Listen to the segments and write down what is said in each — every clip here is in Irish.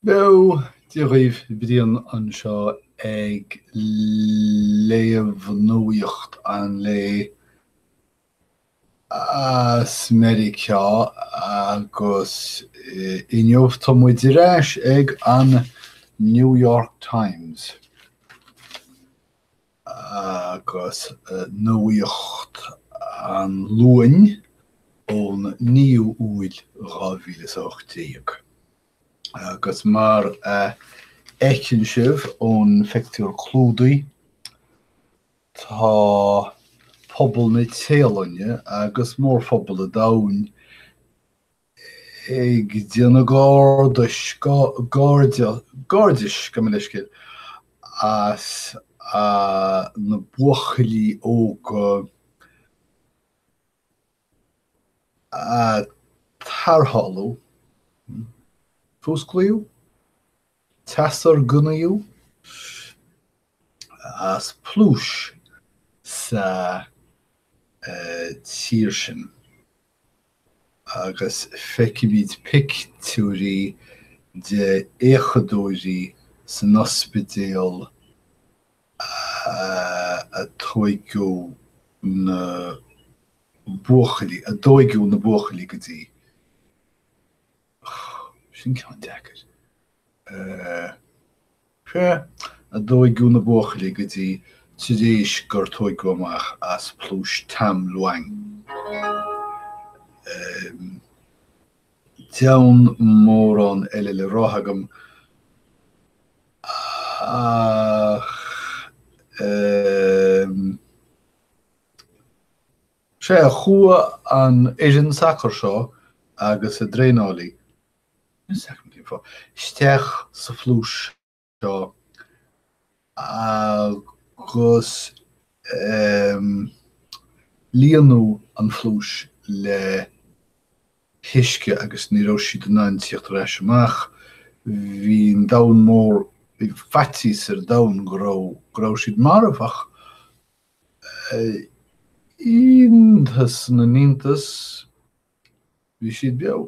Beo! Dia dhaoibh, Brian anseo ag léamh nuaíocht an lae as Meiriceá agus inniu tá muid ar ais ag an New York Times agus nuaíocht an Luain ón 9ú Iúil 2018. Agus mar a fheiceann sibh ón phictiúr clúdaigh, tá pobal na Téalainne agus mórphobal an domhain ag déanamh gairdis, gairdis, gabh mo leithscéal, as na buachaillí óga a tarrtháladh, fuasclaíodh, teasurgnaíodh as pluais sa tír sin agus feicimid pictiúirí de fhéachadóirí san ospidéal a tóigeadh na buachaillí, a dtóigeadh na buachaillí go dtí. Sin ceann deacair. Sea, a dtóigeadh na buachaillí go dtí tar éis gur tóigeadh amach as pluais Tam Luang. Deamhan mórán eile le rá agam ach sea, chuaigh an fhoireann sacair seo agus a dtraenálaí, isteach sa phluais seo agus líonadh an phluais le huisce agus ní raibh siad in ann tíocht ar ais amach. Bhí an domhan mór, bhí faitíos ar an domhan go raibh, go raibh siad marbh ach iontas na n-iontas, bhí siad beo.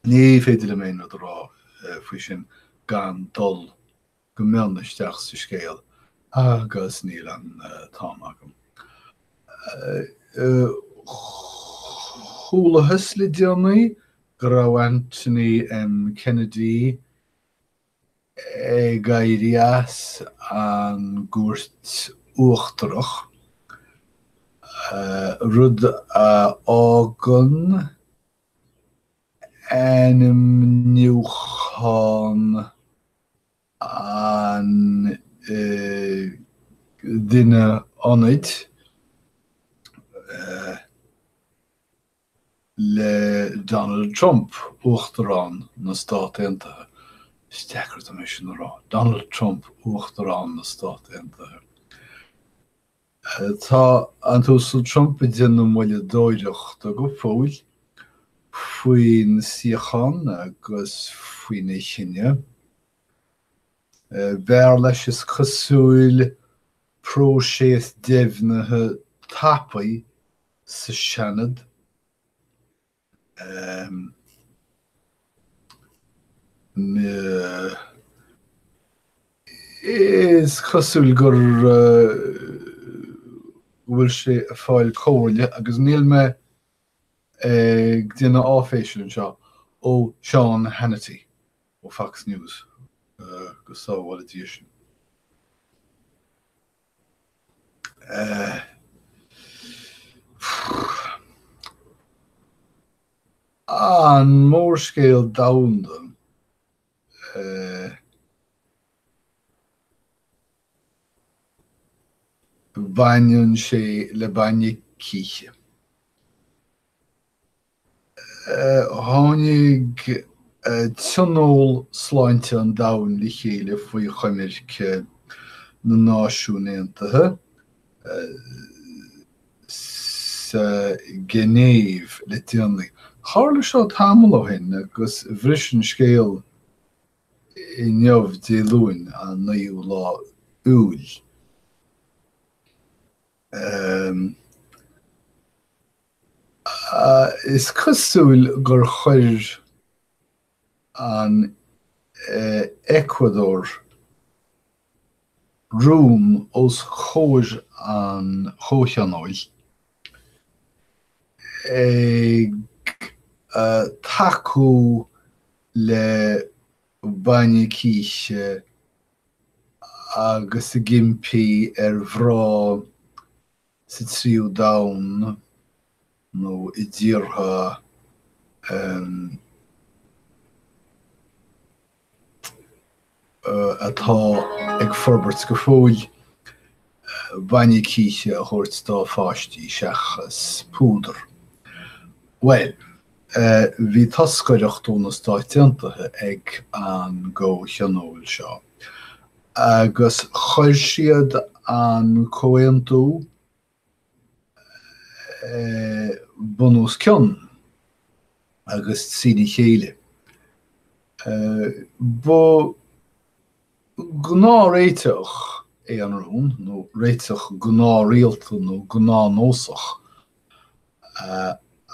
Ní féidir liom aon rud a rá faoi sin gan dul go mion isteach sa scéal agus níl an t-am agam. Chualathas le déanaí go raibh Anthony M Kennedy ag éirí as an gCúirt Uachtarach, rud a fhágann ainmniúchán an duine ionaid le Donald Trump, Uachtarán na Stát Aontaithe. Is deacair dom é sin a rá. Donald Trump, Uachtarán na Stát Aontaithe. Tá an tUasal Trump ag déanamh moilleadóireachta go fóill faoin suíochán agus faoina chinneadh. B'fhearr leis, is cosúil, próiseas deimhnithe tapaidh sa Seanad. Is cosúil go bhfuil sé ag fáil comhairle, agus níl mé ag déanamh áiféise anseo, ó Sean Hannity ó Fox News, go sábhála Dia sinn. An mórscéal domhanda. Baineann sé le bainne cíche. Tháinig Tionól Sláinte an Domhain le chéile faoi choimirce na Náisiún Aontaithe sa Ghinéiv le déanaí. Tharla seo tamall ó shin agus bhris an scéal inniu, Dé Luain, an 9ú lá Iúil. Is cosúil gur chuir an Eacuadór rún os comhair an Chomhthionóil ag tacú le bainne cíche agus ag impí ar mhná sa tríú domhan nó i dtíortha atá ag forbairt go fóill, bainne cíche a thabhairt dá pháistí seachas púdar. Bhuel, bhí toscaireacht ó na Stáit Aontaithe ag an gcomhthionól seo agus chuir siad an comhaontú bun os cionn agus trína chéile. Ba ghnáthréiteach é an rún, nó réiteach gnáthrialta nó gnáthnósach,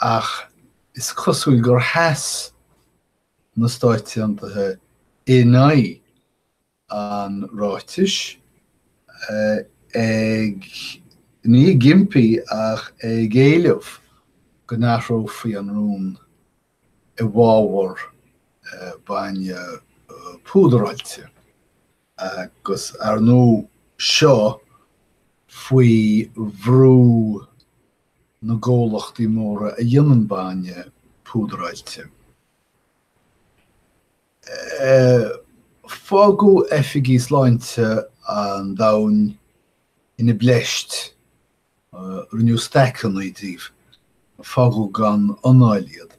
ach is cosúil gur sheas na Stáit Aontaithe in aghaidh an ráitis, ag, ní ag impí ach ag éileamh go n-athrófaí an rún i bhfabhar bainne púdaráilte agus, ar ndóigh, seo faoi bhrú na gcomhlachtaí móra a dhéanann bainne púdaráilte. Fágadh oifigí sláinte an domhain ina bpleist, rinneadh staiceanna díobh, fágadh gan anáil iad.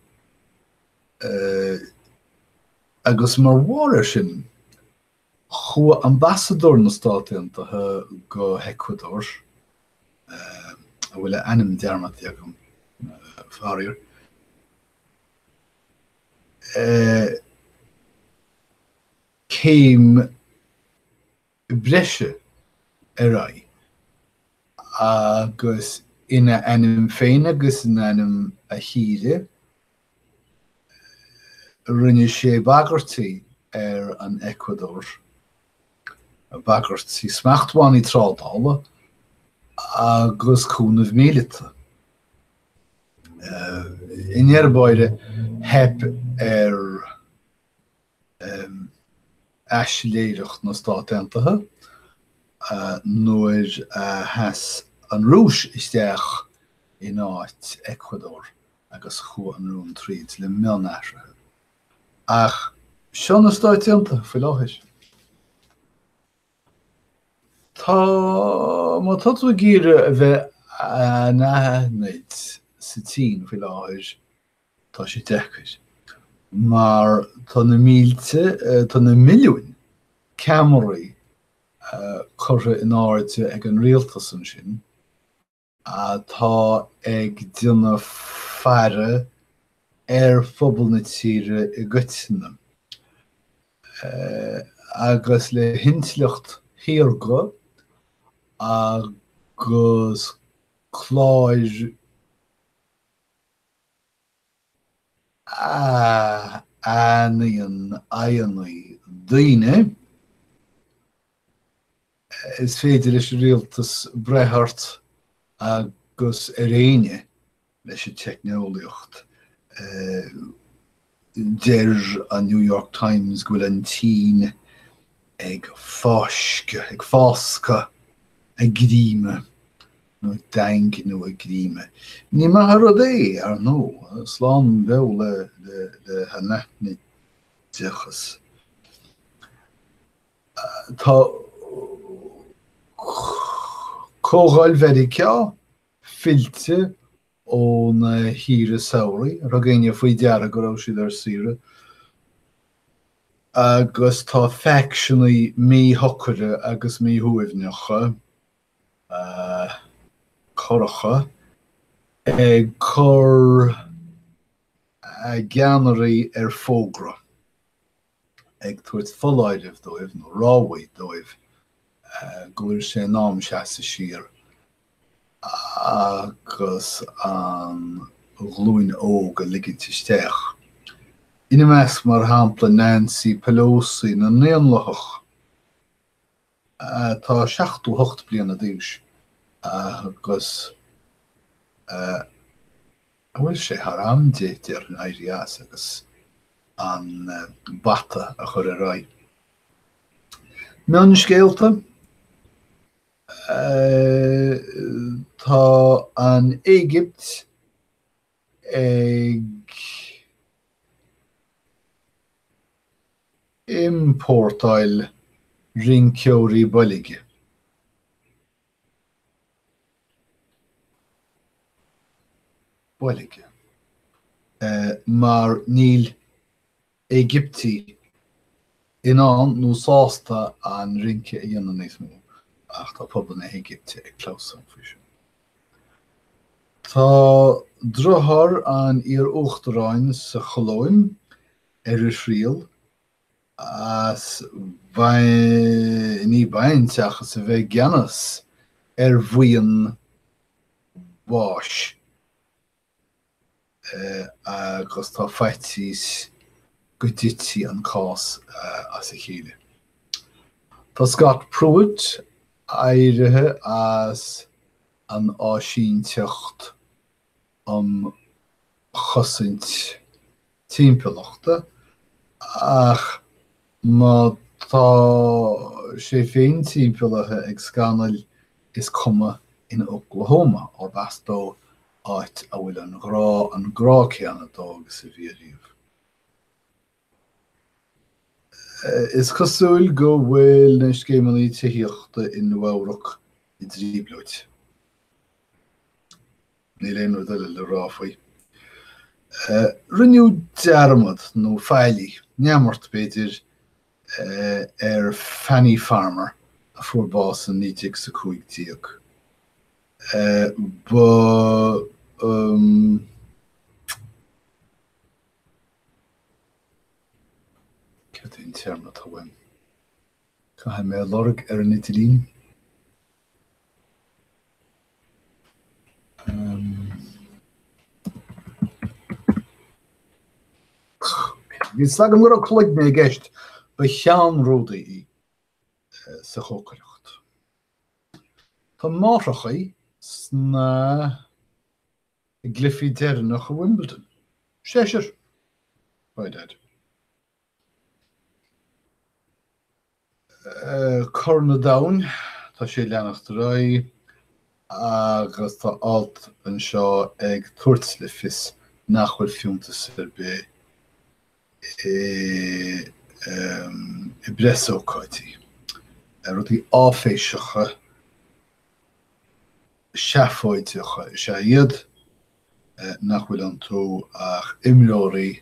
Agus mar bharr air sin, chuaigh ambasadóir na Stát Aontaithe go hEacuadór, a bhfuil a ainm dearmadta agam, faraor, céim breise ar aghaidh agus ina ainm féin agus in ainm a thíre, rinne sé bagairtí ar an Eacuadór, bagairtí smachtbhannaí trádála agus cúnamh míleata. I ndeireadh báire, theip ar aisiléireacht na Stát Aontaithe nuair a sheas an Rúis isteach in áit Eacuadór agus chuaigh an rún tríd le mionathruithe. Ach seo na Stáit Aontaithe faoi láthair. Tá, má tá tú ag iarraidh a bheith anaithnid sa tSín faoi láthair, tá sé deacair. Mar tá na mílte, tá na milliúin ceamaraí curtha in airde ag an rialtas ansin, atá ag déanamh faire ar phobal na tíre i gcoitinne, agus le hintleacht shaorga agus cláir a aithníonn aghaidheanna daoine. Is féidir leis an rialtas breith ort agus ar éinne leis an teicneolaíocht. Deir an New York Times go bhfuil an tSín ag fáisceadh, ag fáscadh a greime, nó ag daingniú a greime. Ní maith an rud é, ar ndóigh, slán beo le hanaithnideachas. Tá Comhdháil Mheiriceá fillte óna shaoire samhraidh, ar thug éinne faoi deara go raibh siad ar saoire? Agus tá faicseanaí míshocaire agus míshuaimhneacha, corracha, ag cur a gceannairí ar fógra. ag tabhairt foláirimh dóibh, nó rabhaidh dóibh, go bhfuil sé in am seasamh siar agus an ghlúin óg a ligint isteach. Ina measc, mar shampla, Nancy Pelosi na nDaonlathach, atá 78 bliana d'aois agus a bhfuil sé thar am di, déarfainn, éirí as agus an bata a chur ar aghaidh. Mionscéalta? Tá an Éigipt ag iompórtáil rinceoirí boilge. Boilge. Mar níl Éigiptigh in ann nó sásta an rince a dhéanamh níos mó, ach tá pobal na hÉigipte ag clamhsán faoi sin. Tá deartháir an iar-uachtaráin sa Cholóim ar a thriail as ní baint ach as a bheith i gceannas ar bhuíon bháis. agus tá faitíos go dtitfidh an cás as a chéile. Tá Scott Pruitt éirithe as an Áisínteacht um Chosaint Timpeallachta ach má tá sé féin timpeallaithe ag scannail is cuma in Oklahoma, arb as dó, áit a bhfuil an grá an grá céanna dó agus a bhí ariamh. Is cosúil go bhfuil na scéimeanna tithíochta i Nua-Eabhrac i dtrioblóid. Níl aon rud eile le rá faoi. Rinneadh dearmad, nó faillí, neamart b'fhéidir, ar Fannie Farmer a fuair bás in 1915. Ba Céard é an téarma atá uaim? Caithfidh mé a lorg ar an idirlíon. Bhí fhios agam go raibh cloigne i gceist. Ba cheannródaí í sa chócaireacht. Tá máithreacha sna gcluichí deireanacha Wimbledon. Seisear! Bye Dad. Corn an Domhain, tá sé ag leanacht ar aghaidh agus tá alt anseo ag tabhairt le fios nach bhfuil fiúntas ar bith i bpreasócáidí. Rudaí áiféiseacha seafóideacha is ea iad, nach bhfuil iontu ach imreoirí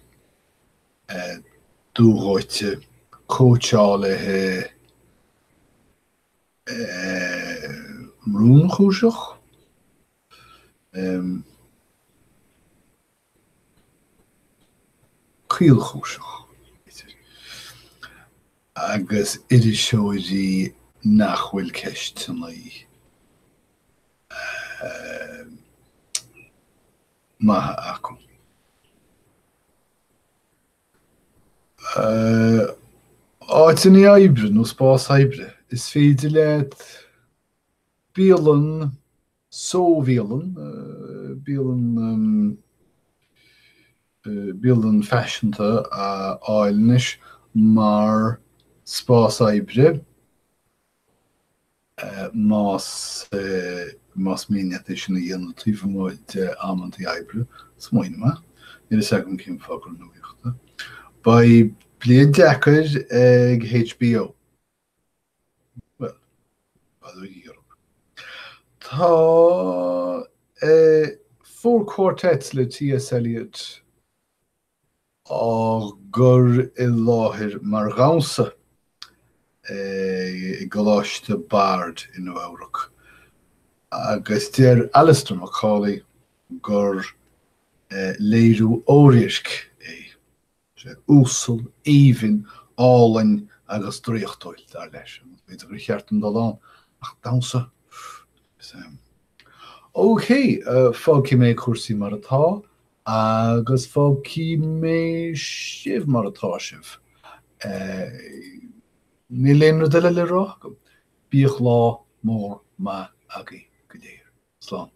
dúdhóite, cóitseálaithe rúnchúiseach, caolchúiseach, b'fhéidir, agus iriseoirí nach bhfuil ceisteanna maithe acu. Áiteanna oibre nó spás oibre. Is féidir leat bialann, só-bhialann, bialann, bialann faiseanta a fháil anois mar spás oibre. más más mian leat é sin a dhéanamh taobh amuigh de amantaí oibre, smaoineamh maith. Níl fhios agam cén fáth gur nuaíocht é. Beidh bliain deacair ag HBO. Bhuel, bail ó Dhia orthu. Tá Four Quartets le T.S. Eliot á gcur i láthair mar dhamhsa i gColáiste Bard i Nua Eabhrac agus deir Alastair Macaulay gur léiriú óraoirc é. Sé uasal, aoibhinn, álainn agus draíochtúil, dar leis. B'fhéidir gur cheart dom dul ann, ach damhsa? Ok, fágfaidh mé cúrsaí mar atá. Agus fágfaidh mé sibh mar atá sibh. Níl aon rud eile le rá agam. Bíodh lá mór maith agaibh go léir. Slán.